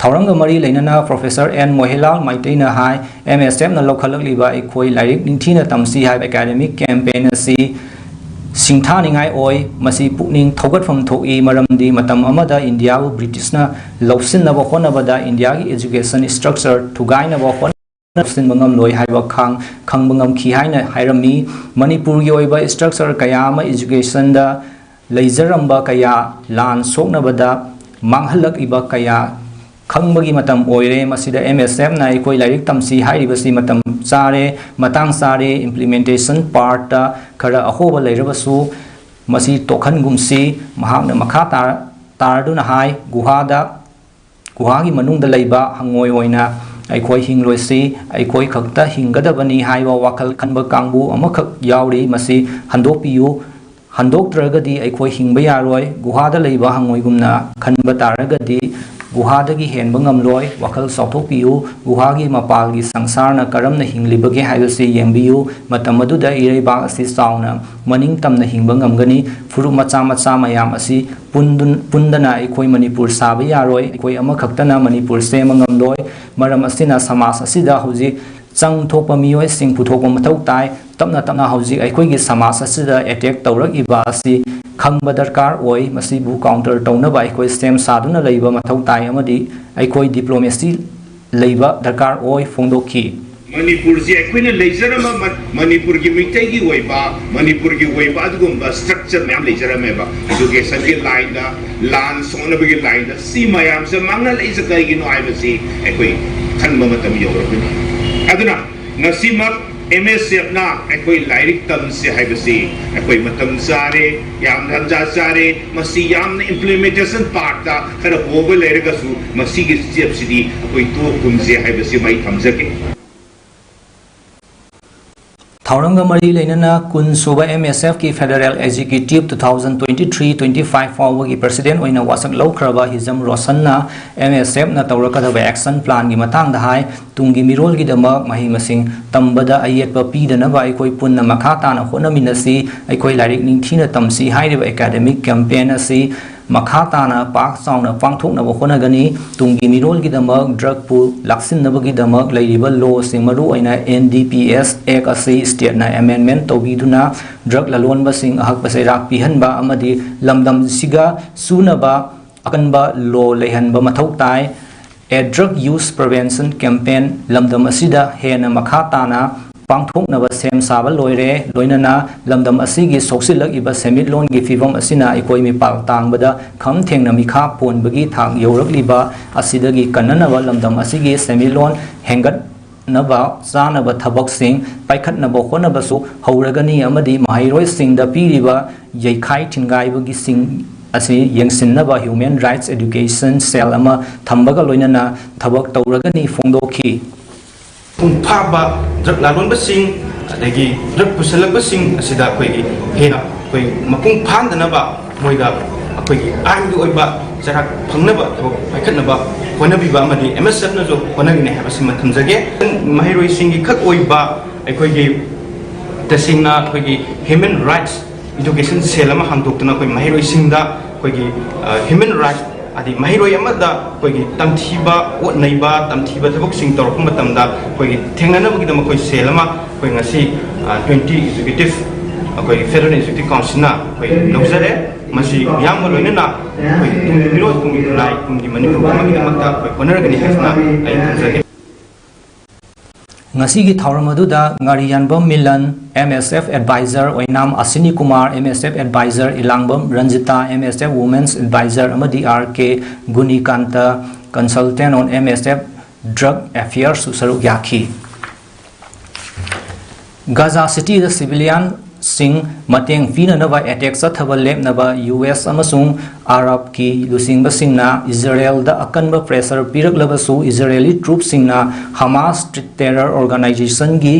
ꯊꯧꯔꯝꯒ ꯃꯔꯤ ꯂꯩꯅꯅ Professor N ꯃꯣꯍꯦꯂꯥꯜ ꯃꯩꯇꯩꯅ ꯍꯥꯏ, M S F ꯅ ꯂꯧꯈꯠꯂꯛꯂꯤꯕ ꯑꯩꯈꯣꯏ ꯂꯥꯏꯔꯤꯛ ꯅꯤꯡꯊꯤꯅ ꯇꯝꯁꯤ ꯍꯥꯏꯕ academic campaign ꯑꯁꯤ ꯁꯤꯡꯊꯥꯅꯤꯡꯉꯥꯏ ꯑꯣꯏ꯫ ꯃꯁꯤ ꯄꯨꯛꯅꯤꯡ ꯊꯧꯒꯠꯐꯝ ꯊꯣꯛꯏ, ꯃꯔꯝꯗꯤ ꯃꯇꯝ ꯑꯃꯗ ꯏꯟꯗꯤꯌꯥꯕꯨ ꯕ꯭ꯔꯤꯇꯤꯁꯅ ꯂꯧꯁꯤꯟꯅꯕ ꯍꯣꯠꯅꯕꯗ ꯏꯟꯗꯤꯌꯥꯒꯤ education structure ꯊꯨꯒꯥꯏꯅꯕ ꯍꯣꯠꯅꯕ ꯂꯧꯁꯤꯟꯕ ꯉꯝꯂꯣꯏ ꯍꯥꯏꯕ ꯈꯥꯡ-, ꯈꯪꯕ ꯉꯝꯈꯤ ꯍꯥꯏꯅ ꯍꯥꯏꯔꯝꯃꯤ꯫ ꯃꯅꯤꯄꯨꯔꯒꯤ ꯑꯣꯏꯕ structure ꯀꯌꯥ ꯑꯃ education ꯗ ꯂꯩꯖꯔꯝꯕ ꯀꯌꯥ ꯂꯥꯟ ꯁꯣꯛꯅꯕꯗ ꯃꯥꯡꯍꯜꯂꯛꯂꯤꯕ ꯀꯌꯥ ꯈꯪꯕꯒꯤ ꯃꯇꯝ ꯑꯣꯏꯔꯦ꯫ ꯃꯁꯤꯗ M S F ꯅ ꯑꯩꯈꯣꯏ ꯂꯥꯏꯔꯤꯛ ꯇꯝꯁꯤ ꯍꯥꯏꯔꯤꯕꯁꯤ ꯃꯇꯝ ꯆꯥꯔꯦ, ꯃꯇꯥꯡ ꯆꯥꯔꯦ꯫ Implementation part ꯇ ꯈꯔ ꯑꯍꯣꯕ ꯂꯩꯔꯕꯁꯨ ꯃꯁꯤ ꯇꯣꯛꯍꯟꯒꯨꯝꯁꯤ꯫ ꯃꯍꯥꯛꯅ ꯃꯈꯥ ꯇꯥ-, ꯇꯥꯔꯗꯨꯅ ꯍꯥꯏ, ꯒꯨꯍꯥꯗ, ꯒꯨꯍꯥꯒꯤ ꯃꯅꯨꯡꯗ ꯂꯩꯕ ꯍꯪꯉꯣꯏ ꯑꯣꯏꯅ ꯑꯩꯈꯣꯏ ꯍꯤꯡꯂꯣꯏꯁꯤ, ꯑꯩꯈꯣꯏ ꯈꯛꯇ ꯍꯤꯡꯒꯗꯕꯅꯤ ꯍꯥꯏꯕ ꯋꯥꯈꯜ ꯈꯟꯕ ꯀꯥꯡꯕꯨ ꯑꯃꯈꯛ ꯌꯥꯎꯔꯤ꯫ ꯃꯁꯤ ꯍꯟꯗꯣꯛꯄꯤꯌꯨ꯫ ꯍꯟꯗꯣꯛꯇ꯭ꯔꯒꯗꯤ ꯑꯩꯈꯣꯏ ꯍꯤꯡꯕ ꯌꯥꯔꯣꯏ꯫ ꯒꯨꯍꯥꯗ ꯂꯩꯕ ꯍꯪꯉꯣꯏꯒꯨꯝꯅ ꯈꯟꯕ ꯇꯥꯔꯒꯗꯤ ꯒꯨꯍꯥꯗꯒꯤ ꯍꯦꯟꯕ ꯉꯝꯂꯣꯏ꯫ ꯋꯥꯈꯜ ꯆꯥꯎꯊꯣꯛꯄꯤꯌꯨ꯫ ꯒꯨꯍꯥꯒꯤ ꯃꯄꯥꯜꯒꯤ ꯁꯪꯁꯥꯔꯅ ꯀꯔꯝꯅ ꯍꯤꯡꯂꯤꯕꯒꯦ ꯍꯥꯏꯕꯁꯤ ꯌꯦꯡꯕꯤꯌꯨ꯫ ꯃꯇꯝ ꯑꯗꯨꯗ ꯏꯔꯩꯕꯥꯛ ꯑꯁꯤ ꯆꯥꯎꯅ ꯃꯅꯤꯡ ꯇꯝꯅ ꯍꯤꯡꯕ ꯉꯝꯒꯅꯤ꯫ ꯐꯨꯔꯨꯞ ꯃꯆꯥ ꯃꯆꯥ ꯃꯌꯥꯝ ꯑꯁꯤ ꯄꯨꯟꯗꯨꯟ-, ꯄꯨꯟꯗꯅ ꯑꯩꯈꯣꯏ ꯃꯅꯤꯄꯨꯔ ꯁꯥꯕ ꯌꯥꯔꯣꯏ꯫ ꯑꯩꯈꯣꯏ ꯑꯃꯈꯛꯇꯅ ꯃꯅꯤꯄꯨꯔ ꯁꯦꯝꯕ ꯉꯝꯂꯣꯏ꯫ ꯃꯔꯝ ꯑꯁꯤꯅ ꯁꯃꯥꯖ ꯑꯁꯤꯗ ꯍꯧꯖꯤꯛ ꯆꯪ ꯊꯣꯛꯄ ꯃꯤꯑꯣꯏꯁꯤꯡ ꯄꯨꯊꯣꯛꯄ ꯃꯊꯧ ꯇꯥꯏ꯫ ꯇꯞꯅ ꯇꯞꯅ ꯍꯧꯖꯤꯛ ꯑꯩꯈꯣꯏꯒꯤ ꯁꯃꯥꯖ ꯑꯁꯤꯗ ꯑꯦꯇꯦꯛ ꯇꯧꯔꯛꯏꯕ ꯑꯁꯤ ꯈꯪꯕ ꯗꯔꯀꯥꯔ ꯑꯣꯏ꯫ ꯃꯁꯤꯕꯨ ꯀꯥꯎꯟꯇꯔ ꯇꯧꯅꯕ ꯑꯩꯈꯣꯏ ꯁꯦꯝ ꯁꯥꯗꯨꯅ ꯂꯩꯕ ꯃꯊꯧ ꯇꯥꯏ ꯑꯃꯗꯤ ꯑꯩꯈꯣꯏ ꯗꯤꯄ꯭ꯂꯣꯃꯦꯁꯤ ꯂꯩꯕ ꯗꯔꯀꯥꯔ ꯑꯣꯏ ꯐꯣꯡꯗꯣꯛꯈꯤ꯫ ꯃꯅꯤꯄꯨꯔꯁꯤ ꯑꯩꯈꯣꯏꯅ ꯂꯩꯖꯔꯝꯕ ꯃ-, ꯃꯅꯤꯄꯨꯔꯒꯤ ꯃꯤꯇꯩꯒꯤ ꯑꯣꯏꯕ, ꯃꯅꯤꯄꯨꯔꯒꯤ ꯑꯣꯏꯕ ꯑꯗꯨꯒꯨꯝꯕ ꯁ꯭ꯇ꯭ꯔꯛꯆꯔ ꯃꯌꯥꯝ ꯂꯩꯖꯔꯝꯃꯦꯕ꯫ ꯏꯗꯨꯀꯦꯁꯟꯒꯤ ꯂꯥꯏꯟꯗ, ꯂꯥꯟ ꯁꯣꯛꯅꯕꯒꯤ ꯂꯥꯏꯟꯗ, ꯁꯤ ꯃꯌꯥꯝꯁꯦ ꯃꯥꯡꯍꯜꯂꯛꯏꯁꯦ ꯀꯩꯒꯤꯅꯣ ꯍꯥꯏꯕꯁꯤ ꯑꯩꯈꯣꯏ ꯈꯟꯕ ꯃꯇꯝ ꯌꯧꯔꯕꯅꯤ꯫ ꯑꯗꯨꯅ ꯉꯁꯤꯃꯛ ꯑꯦꯝ ꯑꯦꯁ ꯑꯦꯐꯅ ꯑꯩꯈꯣꯏ ꯂꯥꯏꯔꯤꯛ ꯇꯝꯁꯦ ꯍꯥꯏꯕꯁꯤ ꯑꯩꯈꯣꯏ ꯃꯇꯝ ꯆꯥꯔꯦ, ꯌꯥꯝ ꯇꯟꯖꯥ ꯆꯥꯔꯦ꯫ ꯃꯁꯤ ꯌꯥꯝꯅ ꯏꯝꯄ꯭ꯂꯤꯃꯦꯟꯇꯦꯁꯟ ꯄꯥꯔꯠꯇ ꯈꯔ ꯍꯣꯕ ꯂꯩꯔꯒꯁꯨ, ꯃꯁꯤꯒꯤ ꯁ꯭ꯇꯦꯞꯁꯤꯗꯤ ꯑꯩꯈꯣꯏ ꯇꯣꯛꯀꯨꯝꯁꯦ ꯍꯥꯏꯕꯁꯤ ꯃꯩ ꯊꯝꯖꯒꯦ꯫ ꯊꯧꯔꯝꯒ ꯃꯔꯤ ꯂꯩꯅꯅ ꯀꯨꯟ ꯁꯨꯕ ꯑꯦꯝ ꯑꯦꯁ ꯑꯦꯐꯀꯤ federal executive two thousand twenty-three twenty-five ꯐꯥꯎꯕꯒꯤ ꯄ꯭ꯔꯁꯤꯗꯦꯟꯠ ꯑꯣꯏꯅ ꯋꯥꯁꯛ ꯂꯧꯈ꯭ꯔꯕ ꯍꯤꯖꯝ ꯔꯣꯁꯟꯅ ꯑꯦꯝ ꯑꯦꯁ ꯑꯦꯐꯅ ꯇꯧꯔꯛꯀꯗꯕ ꯑꯦꯛꯁꯟ ꯄ꯭ꯂꯥꯟꯒꯤ ꯃꯇꯥꯡꯗ ꯍꯥꯏ꯫ ꯇꯨꯡꯒꯤ ꯃꯤꯔꯣꯜꯒꯤꯗꯃꯛ ꯃꯍꯩ ꯃꯁꯤꯡ ꯇꯝꯕꯗ ꯑꯌꯦꯠꯄ ꯄꯤꯗꯅꯕ ꯑꯩꯈꯣꯏ ꯄꯨꯟꯅ ꯃꯈꯥ ꯇꯥꯅ ꯍꯣꯠꯅꯃꯤꯟꯅꯁꯤ꯫ ꯑꯩꯈꯣꯏ ꯂꯥꯏꯔꯤꯛ ꯅꯤꯡꯊꯤꯅ ꯇꯝꯁꯤ ꯍꯥꯏꯔꯤꯕ ꯑꯦꯀꯥꯗꯃꯤꯛ ꯀꯦꯝꯄꯦꯟ ꯑꯁꯤ ꯃꯈꯥ ꯇꯥꯅ ꯄꯥꯛ ꯆꯥꯎꯅ ꯄꯥꯡꯊꯣꯛꯅꯕ ꯍꯣꯠꯅꯒꯅꯤ꯫ ꯇꯨꯡꯒꯤ ꯃꯤꯔꯣꯜꯒꯤꯗꯃꯛ ꯗ꯭ꯔꯒꯄꯨ ꯂꯥꯛꯁꯤꯟꯅꯕꯒꯤꯗꯃꯛ ꯂꯩꯔꯤꯕ ꯂꯣꯁꯤꯡ, ꯃꯔꯨꯑꯣꯏꯅ ꯑꯦꯟ ꯗꯤ ꯄꯤ ꯑꯦꯁ ꯑꯦꯛ ꯑꯁꯤ ꯁ꯭ꯇꯦꯠꯅ ꯑꯦꯃꯦꯟꯃꯦꯟꯠ ꯇꯧꯕꯤꯗꯨꯅ ꯗ꯭ꯔꯒ ꯂꯂꯣꯟꯕꯁꯤꯡ ꯑꯍꯛꯄ ꯆꯩꯔꯥꯛ ꯄꯤꯍꯟꯕ ꯑꯃꯗꯤ ꯂꯝꯗꯝꯁꯤꯒ ꯆꯨꯅꯕ ꯑꯀꯟꯕ ꯂꯣ ꯂꯩꯍꯟꯕ ꯃꯊꯧ ꯇꯥꯏ꯫ ꯑꯦ ꯗ꯭ꯔꯒ ꯌꯨꯁ ꯄ꯭ꯔꯤꯚꯦꯟꯁꯟ ꯀꯦꯝꯄꯦꯟ ꯂꯝꯗꯝ ꯑꯁꯤꯗ ꯍꯦꯟꯅ ꯃꯈꯥ ꯇꯥꯅ ꯄꯥꯡꯊꯣꯛꯅꯕ ꯁꯦꯝ ꯁꯥꯕ ꯂꯣꯏꯔꯦ꯫ ꯂꯣꯏꯅꯅ ꯂꯝꯗꯝ ꯑꯁꯤꯒꯤ ꯁꯣꯛꯆꯤꯜꯂꯛꯂꯤꯕ ꯁꯦꯟꯃꯤꯠꯂꯣꯟꯒꯤ ꯐꯤꯚꯝ ꯑꯁꯤꯅ ꯑꯩꯈꯣꯏ ꯃꯤꯄꯥꯜ ꯇꯥꯡꯕꯗ ꯈꯝ ꯊꯦꯡꯅ ꯃꯤꯈꯥ ꯄꯣꯟꯕꯒꯤ ꯊꯥꯛ ꯌꯧꯔꯛꯂꯤꯕ ꯑꯁꯤꯗꯒꯤ ꯀꯟꯅꯅꯕ ꯂꯝꯗꯝ ꯑꯁꯤꯒꯤ ꯁꯦꯟꯃꯤꯠꯂꯣꯟ ꯍꯦꯟꯒꯠꯅꯕ ꯆꯥꯅꯕ ꯊꯕꯛꯁꯤꯡ ꯄꯥꯏꯈꯠꯅꯕ ꯍꯣꯠꯅꯕꯁꯨ ꯍꯧꯔꯒꯅꯤ ꯑꯃꯗꯤ ꯃꯍꯩꯔꯣꯏꯁꯤꯡꯗ ꯄꯤꯔꯤꯕ ꯌꯩꯈꯥꯏ ꯊꯤꯟꯒꯥꯏꯕꯒꯤꯁꯤꯡ ꯑꯁꯤ ꯌꯦꯡꯁꯤꯟꯅꯕ ꯍ꯭ꯌꯨꯃꯦꯟ ꯔꯥꯏꯠꯁ ꯑꯦꯗꯨꯀꯦꯁꯟ ꯁꯦꯜ ꯑꯃ ꯊꯝꯕꯒ ꯂꯣꯏꯅꯅ ꯊꯕꯛ ꯇꯧꯔꯒꯅꯤ ꯐꯣꯡꯗꯣꯛꯈꯤ꯫ ꯃꯄꯨꯡ ꯐꯥꯕ ꯗ꯭ꯔꯒ ꯂꯥꯂꯣꯟꯕꯁꯤꯡ ꯑꯗꯒꯤ ꯗ꯭ꯔꯒ ꯄꯨꯁꯜꯂꯛꯄꯁꯤꯡ ꯑꯁꯤꯗ ꯑꯩꯈꯣꯏꯒꯤ ꯍꯦꯟꯅ ꯑꯩꯈꯣꯏ ꯃꯄꯨꯡ ꯐꯥꯍꯟꯗꯅꯕ ꯃꯣꯏꯗ ꯑꯩꯈꯣꯏꯒꯤ ꯑꯥꯏꯟꯒꯤ ꯑꯣꯏꯕ ꯆꯩꯔꯥꯛ ꯐꯪꯅꯕ ꯊꯕꯛ ꯄꯥꯏꯈꯠꯅꯕ ꯍꯣꯠꯅꯕꯤꯕ ꯑꯃꯗꯤ ꯑꯦꯝ ꯑꯦꯁ ꯑꯦꯐꯅꯁꯨ ꯍꯣꯠꯅꯒꯅꯤ ꯍꯥꯏꯕꯁꯤꯃ ꯊꯝꯖꯒꯦ꯫ ꯃꯍꯩꯔꯣꯏꯁꯤꯡꯒꯤ ꯈꯛ ꯑꯣꯏꯕ ꯑꯩꯈꯣꯏꯒꯤ ꯇꯁꯦꯡꯅ ꯑꯩꯈꯣꯏꯒꯤ ꯍ꯭ꯌꯨꯃꯦꯟ ꯔꯥꯏꯠꯁ ꯏꯗꯨꯀꯦꯁꯟ ꯁꯦꯜ ꯑꯃ ꯍꯥꯡꯗꯣꯛꯇꯨꯅ ꯑꯩꯈꯣꯏ ꯃꯍꯩꯔꯣꯏꯁꯤꯡꯗ ꯑꯩꯈꯣꯏꯒꯤ ꯍ꯭ꯌꯨꯃꯦꯟ ꯔꯥꯏꯠꯁ ꯍꯥꯏꯗꯤ ꯃꯍꯩꯔꯣꯏ ꯑꯃꯗ ꯑꯩꯈꯣꯏꯒꯤ ꯇꯝꯊꯤꯕ, ꯑꯣꯠ ꯅꯩꯕ, ꯇꯝꯊꯤꯕ ꯊꯕꯛꯁꯤꯡ ꯇꯧꯔꯛꯄ ꯃꯇꯝꯗ ꯑꯩꯈꯣꯏꯒꯤ ꯊꯦꯡꯅꯅꯕꯒꯤꯗꯃꯛ ꯑꯩꯈꯣꯏ ꯁꯦꯜ ꯑꯃ ꯑꯩꯈꯣꯏ ꯉꯁꯤ ꯇ꯭ꯋꯦꯟꯇꯤ ꯑꯦꯛꯖꯤꯀ꯭ꯌꯨꯇꯤꯚ ꯑꯩꯈꯣꯏ ꯐꯦꯗꯔꯦꯜ ꯑꯦꯛꯖꯤꯀ꯭ꯌꯨꯇꯤꯚ ꯀꯥꯎꯟꯁꯤꯜꯅ ꯑꯩꯈꯣꯏ ꯂꯧꯖꯔꯦ꯫ ꯃꯁꯤ ꯃꯤꯌꯥꯝꯒ ꯂꯣꯏꯅꯅ ꯑꯩꯈꯣꯏ ꯇꯨꯡꯒꯤ ꯃꯤꯔꯣꯜ, ꯇꯨꯡꯒꯤ ꯂꯥꯏ, ꯇꯨꯡꯒꯤ ꯃꯅꯤꯄꯨꯔ ꯑꯃꯒꯤꯗꯃꯛꯇ ꯑꯩꯈꯣꯏ ꯍꯣꯠꯅꯔꯒꯅꯤ ꯍꯥꯏꯗꯨꯅ ꯑꯩ ꯊꯝꯖꯒꯦ꯫ ꯉꯁꯤꯒꯤ ꯊꯧꯔꯝ ꯑꯗꯨꯗ ꯉꯥꯔꯤꯌꯥꯟꯕꯝ Milan, M S F Advisor, ꯑꯣꯏꯅꯥꯝ ꯑꯁꯤꯅꯤ Kumar, M S F Advisor, ꯏꯂꯥꯡꯕꯝ Ranjita, M S F Women's Advisor, ꯑꯃꯗꯤ R K ꯒꯨꯅꯤꯀꯥꯟꯇ, Consultant on M S F Drug Affairs ꯁꯨ ꯁꯔꯨꯛ ꯌꯥꯈꯤ꯫ ꯒꯥꯖꯥ ꯁꯤꯇꯤꯗ ꯁꯤꯚꯤꯂꯤꯌꯟꯁꯤꯡ ꯃꯇꯦꯡ ꯄꯤꯅꯅꯕ ꯑꯦꯇꯦꯛ ꯆꯠꯊꯕ ꯂꯦꯞꯅꯕ ꯌꯨ ꯑꯦꯁ ꯑꯃꯁꯨꯡ ꯑꯔꯕꯀꯤ ꯂꯨꯆꯤꯡꯕꯁꯤꯡꯅ ꯏꯖꯔꯦꯜꯗ ꯑꯀꯟꯕ ꯄ꯭ꯔꯦꯁꯔ ꯄꯤꯔꯛꯂꯕꯁꯨ, ꯏꯖꯔꯦꯂꯤ ꯇ꯭ꯔꯨꯞꯁꯤꯡꯅ ꯍꯃꯥꯁ ꯇꯦꯔꯔ ꯑꯣꯔꯒꯅꯥꯏꯖꯦꯁꯟꯒꯤ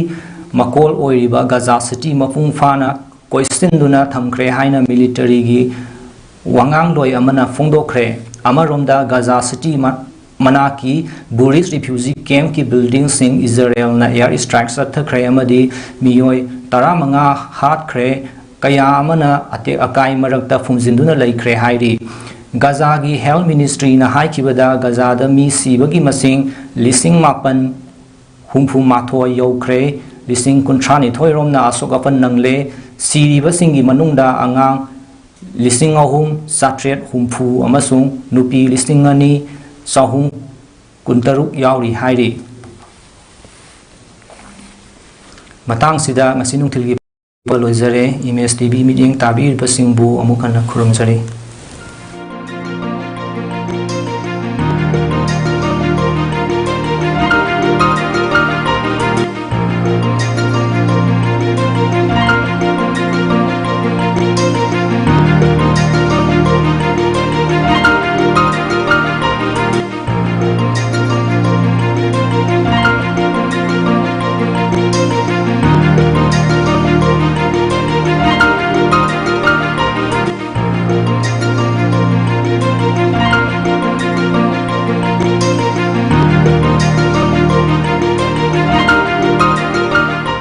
ꯃꯀꯣꯜ ꯑꯣꯏꯔꯤꯕ ꯒꯥꯖꯥ ꯁꯤꯇꯤ ꯃꯄꯨꯡ ꯐꯥꯅ ꯀꯣꯏꯁꯤꯟꯗꯨꯅ ꯊꯝꯈ꯭ꯔꯦ ꯍꯥꯏꯅ ꯃꯤꯂꯤꯇꯔꯤꯒꯤ ꯋꯥꯉꯥꯡꯂꯣꯏ ꯑꯃꯅ ꯐꯣꯡꯗꯣꯛꯈ꯭ꯔꯦ꯫ ꯑꯃꯔꯣꯝꯗ, ꯒꯥꯖꯥ ꯁꯤꯇꯤ ꯃ-, ꯃꯅꯥꯛꯀꯤ ꯕꯨꯔꯤꯁ ꯔꯤꯐ꯭ꯌꯨꯖꯤ ꯀꯦꯝꯞꯀꯤ ꯕꯤꯜꯗꯤꯡꯁꯤꯡ ꯏꯖꯔꯦꯜꯅ ꯑꯦꯌꯔ ꯁ꯭ꯇ꯭ꯔꯥꯏꯛ ꯆꯠꯊꯈ꯭ꯔꯦ ꯑꯃꯗꯤ ꯃꯤꯑꯣꯏ ꯇꯔꯥꯃꯉꯥ ꯍꯥꯠꯈ꯭ꯔꯦ, ꯀꯌꯥ ꯑꯃꯅ ꯑꯇꯦꯛ ꯑꯀꯥꯏ ꯃꯔꯛꯇ ꯐꯨꯝꯖꯤꯟꯗꯨꯅ ꯂꯩꯈ꯭ꯔꯦ ꯍꯥꯏꯔꯤ꯫ ꯒꯥꯖꯥꯒꯤ ꯍꯦꯜꯊ ꯃꯤꯅꯤꯁꯇ꯭ꯔꯤꯅ ꯍꯥꯏꯈꯤꯕꯗ, ꯒꯥꯖꯥꯗ ꯃꯤ ꯁꯤꯕꯒꯤ ꯃꯁꯤꯡ ꯂꯤꯁꯤꯡ ꯃꯥꯄꯟ ꯍꯨꯝꯐꯨ ꯃꯥꯊꯣꯏ ꯌꯧꯈ꯭ꯔꯦ, ꯂꯤꯁꯤꯡ ꯀꯨꯟꯊ꯭ꯔꯥ ꯅꯤꯊꯣꯏ ꯔꯣꯝꯅ ꯑꯁꯣꯛ ꯑꯄꯟ ꯅꯪꯂꯦ꯫ ꯁꯤꯔꯤꯕꯁꯤꯡꯒꯤ ꯃꯅꯨꯡꯗ ꯑꯉꯥꯡ ꯂꯤꯁꯤꯡ ꯑꯍꯨꯝ ꯆꯥꯇ꯭ꯔꯦꯠ ꯍꯨꯝꯐꯨ ꯑꯃꯁꯨꯡ ꯅꯨꯄꯤ ꯂꯤꯁꯤꯡ ꯑꯅꯤ ꯆꯍꯨꯝ ꯀꯨꯟꯇꯔꯨꯛ ꯌꯥꯎꯔꯤ ꯍꯥꯏꯔꯤ꯫ ꯃꯇꯥꯡꯁꯤꯗ ꯉꯁꯤ ꯅꯨꯡꯊꯤꯜꯒꯤ ꯄꯥꯎ ꯂꯣꯏꯖꯔꯦ꯫ ꯏꯃꯦꯖ ꯇꯤ ꯚꯤ ꯃꯤꯠꯌꯦꯡ ꯇꯥꯕꯤꯔꯤꯕꯁꯤꯡꯕꯨ ꯑꯃꯨꯛ ꯍꯟꯅ ꯈꯨꯔꯨꯝꯖꯔꯤ꯫